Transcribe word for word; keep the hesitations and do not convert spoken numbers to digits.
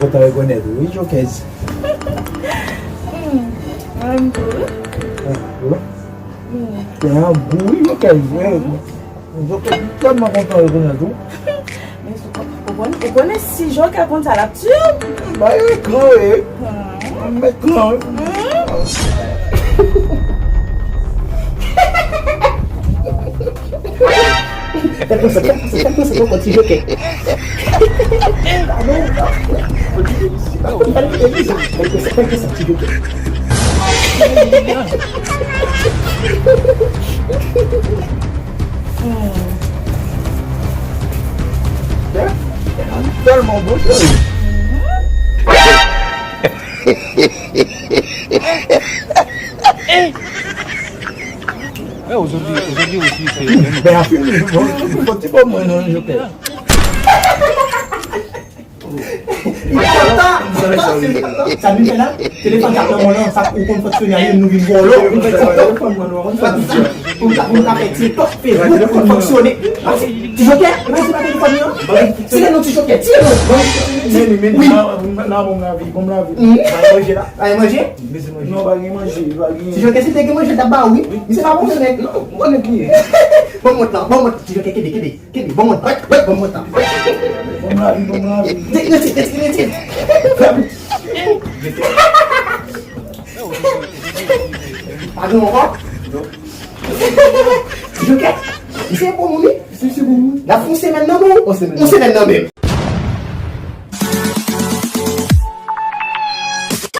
Kontan rekonèt ou, wi, Jokèz. Hmm, mwen menm tou, wi. Ah, bon. Hmm. Te an gou, wi, Jokèz. Jokèz, m tèlman kontan rekonèt ou. Men ou, ou konn, ou konnen si Jokèz konn sa l ap tiye w. Bay ekran, wi. Hmm. Mèt lan, wi. Hmm. Fè l konsa, fè l konsa, fè l konsa, fè l konsa, ti Jokè. Fè l konsa, fè l konsa, ti Jokè. Tèlman bon, cheri. Eh, aujourd'hui, aujourd'hui aussi, c'est Ben, bon, bon, ti bon, mwen, non, je perds. Sa vin fè la, telefòn k ap nan men w lan, sa ou konn fonksyone a, nou vin vòlò. Pou m ka, pou m ka fè TikTok, Facebook, pou fonksyone. Ti Jokè, e pa se pa telefòn li an? Se lè non Ti Jokè, ti non. Meni, meni, wi. Nan, nan, nan, bon lavi, bon lavi. Bay manje la. Bay manje? Bezwen manje. Non, pa gen manje, pa gen. Ti Jokè, si te gen manje, l t ap ba ou, wi. Misye pa bon nèg. Non, bon nèg li ye. Bon mòd lan, bon mòd. Ti Jokè, kenbe, kenbe, kenbe. Bon mòd, wèt, wèt, bon mòd lan. Bon lavi, bon lavi. Retire, retire, retire. Pa gen ankò? Non. Ti Jokè, misye bon moun, wi. Si, si, bon moun. L ap fè yon semèn nan men w. Yon semèn. Yon semèn nan men w.